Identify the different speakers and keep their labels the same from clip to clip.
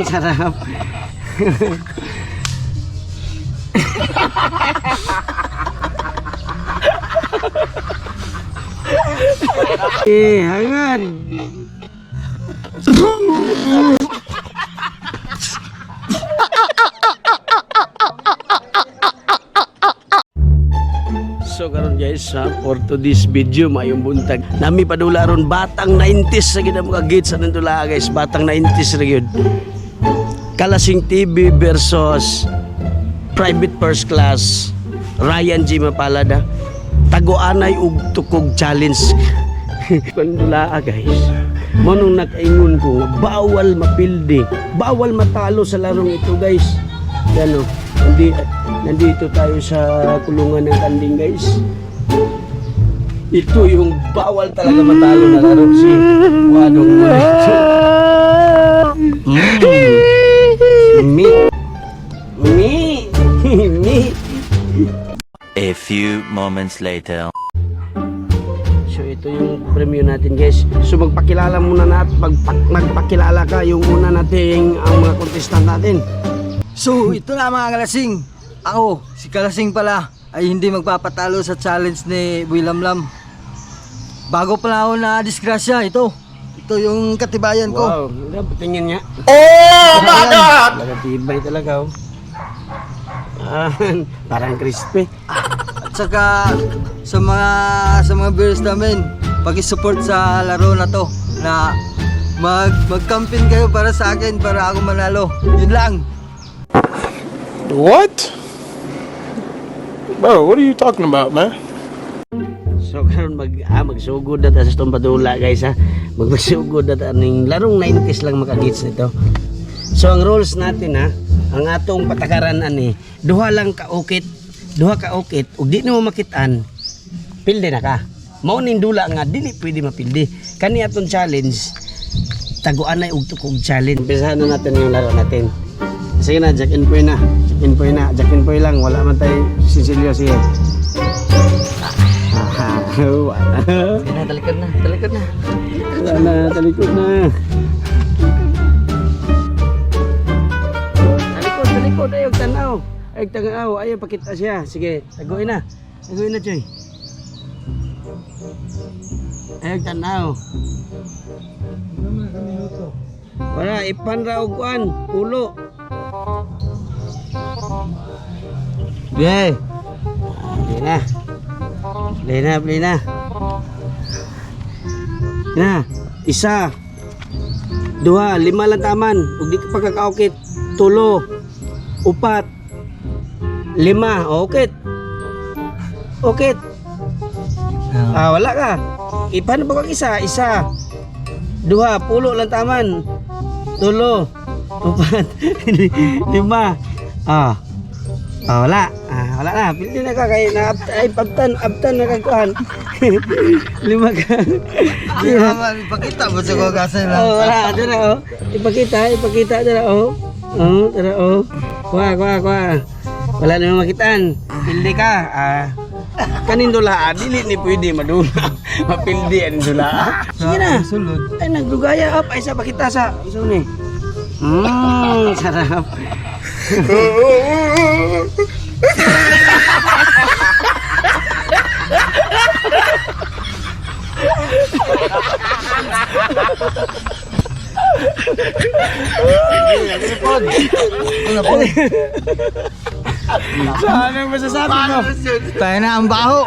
Speaker 1: Sarap. Eh, hangan. So karon guys, ha, for today's video, mayong buntag. Nami padula ron batang 90s sa gid ang mga gates sa nandula guys, batang 90s ra gyud. Kalasing TV versus Private First Class Ryan G. Mapalada. Taguanay ug tukog challenge. Pandula guys. Mo nung nakaingon ko nga bawal mapildi, bawal matalo sa larong ito guys. Yan o. Nandito tayo sa kulungan ng kanding guys. Ito yung bawal talaga matalo na laro si Wadong Morito. Mi. Mi. Mi.
Speaker 2: A few moments later.
Speaker 1: So ito yung premyo natin guys. So magpakilala muna natin, magpakilala ka yung una nating ang mga contestant natin.
Speaker 3: So, ito na mga kalasing. Ako, si Kalasing pala, ay hindi magpapatalo sa challenge ni Boy Lamlam. Bago pala ako na disgrasya, ito. Ito yung katibayan ko.
Speaker 1: Wow, tingin niya. Oh my God! Talaga tibay talaga oh. Ah, parang crispy.
Speaker 3: At saka sa mga viewers namin, paki-support sa laro na to na mag-campaign kayo para sa akin para ako manalo. Yun lang.
Speaker 4: What? Bro, what are you talking about, man?
Speaker 1: So karon magsugod na ta sa itong padula guys ha. Magsugod na ta ning larong 90s lang makagits nito. So ang rules natin ha, ang atong patakaran ani, duha lang ka ukit, duha ka ukit ug di nimo makitaan, pildi na ka. Mao ning dula nga dili pwede mapildi. Kani atong challenge, taguan na og tukog challenge. Umpisahan na natin yung laro natin. Sige na, Jack and Poy na. Jack and Poy na. Jack and Poy lang. Wala man tayo sisilyo. Sige. Ah, wala.
Speaker 3: Sige na, talikod na, talikod na.
Speaker 1: Wala na, talikod na. Talikod, talikod. Ayaw, tanaw. Ayaw, tanaw. Ayaw, pakita siya. Sige, taguin na. Taguin na, Choy. Ayaw, tanaw. Wala, ipan ra og kuan, pulo. Gay. Play na. Play na, play na. Na, isa. Duha, lima lang taman. Ug di ka pagkakaukit. Tulo. Upat. Lima, okit. Okit. Ah, wala ka. Ipan ba kang isa? Isa. Duha, pulo lang taman. Tulo. Upat. Lima. Ah. Ah, wala. Ah, wala na. Pili na ka kay na ay abtan abtan na kagkuhan. Lima ka.
Speaker 3: Hindi naman, ipakita mo sa kagasan lang.
Speaker 1: Oh, wala. Dara oh. Ipakita, ipakita dara oh. Oh, dara oh. Kuha, kuha, kuha. Wala naman makitaan. Pildi ka. Ah. Kanin dula, ah, dili ni pwede madula. Mapildi ang dula. Ah. Sige na.
Speaker 3: Sulod.
Speaker 1: Ay, nagdugaya up. Ay, sa pakita sa. Isa ni. Sarap.
Speaker 3: Ano po?
Speaker 1: So, anong masasabi mo?
Speaker 3: Tayo na ang baho.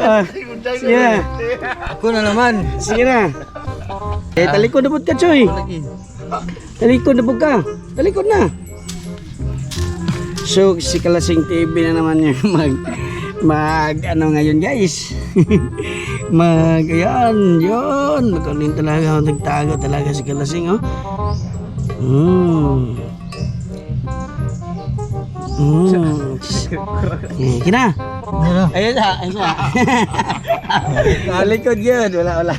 Speaker 1: Ah, sige na.
Speaker 3: Ako na naman.
Speaker 1: Sige na. Eh, talikod na po ka, Choy. Talikod na po ka. Talikod na. So, si Kalasing TV na naman yung mag ano ngayon guys. Mag, ayan, yun. Magaling talaga. Nagtago talaga si Kalasing, oh. Eh, kina.
Speaker 3: Ano?
Speaker 1: Ayun na, ayun na. Talikod yun. Wala, wala.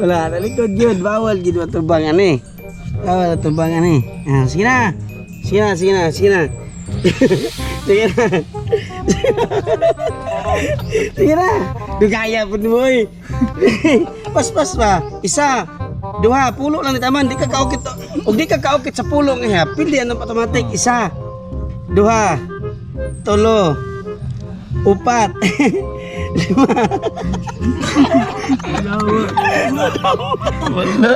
Speaker 1: Wala, talikod yun. Bawal gid matubang ani. Bawal matubang ani. Ah, sige na. Sige na, sige na, sige na. Sige na. Sige na. Dugaya po mo eh. Paspas pa. Isa, duha, pulo lang ni taman. Di ka kaukit. Og di ka kaukit sa pulo nga ha. Pili ano automatic. Isa, duha, tulo, upat, lima. Wala.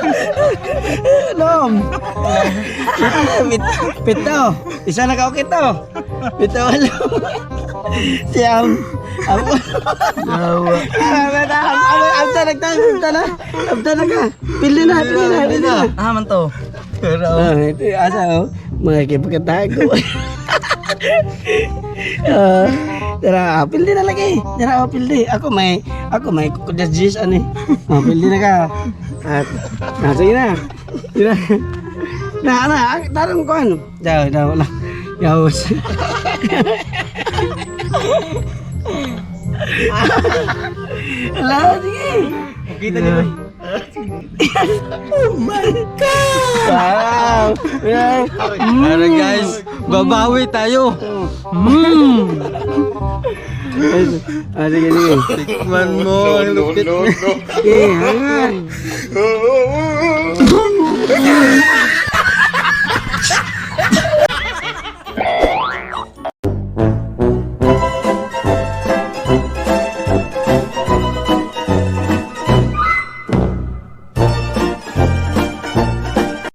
Speaker 1: Pito. Isa na kaukit to. Pito, walo. Siyam. Apo. Yawa. Abta na, abta na. Abta na ka. Pili na, pili na, pili na.
Speaker 3: Ah, man to. Pero
Speaker 1: Ah, ito yung asa, oh. Mga kipagkatago. Ah, tara, ah, pili na lagi. Tara, oh, pili. Ako may kukudas jis, ano eh. Oh, pili na ka. At, ah, sige na. Sige na. Na, na, ah, tarong ko ano. Daw, daw, wala. Yaos. Wala, sige.
Speaker 3: Kita niyo ba?
Speaker 1: Oh my God! Wow! Yeah.
Speaker 3: Tara guys, babawi tayo.
Speaker 1: Ah, sige, sige.
Speaker 3: Tikman mo, ang lupit.
Speaker 1: Sige, hangan.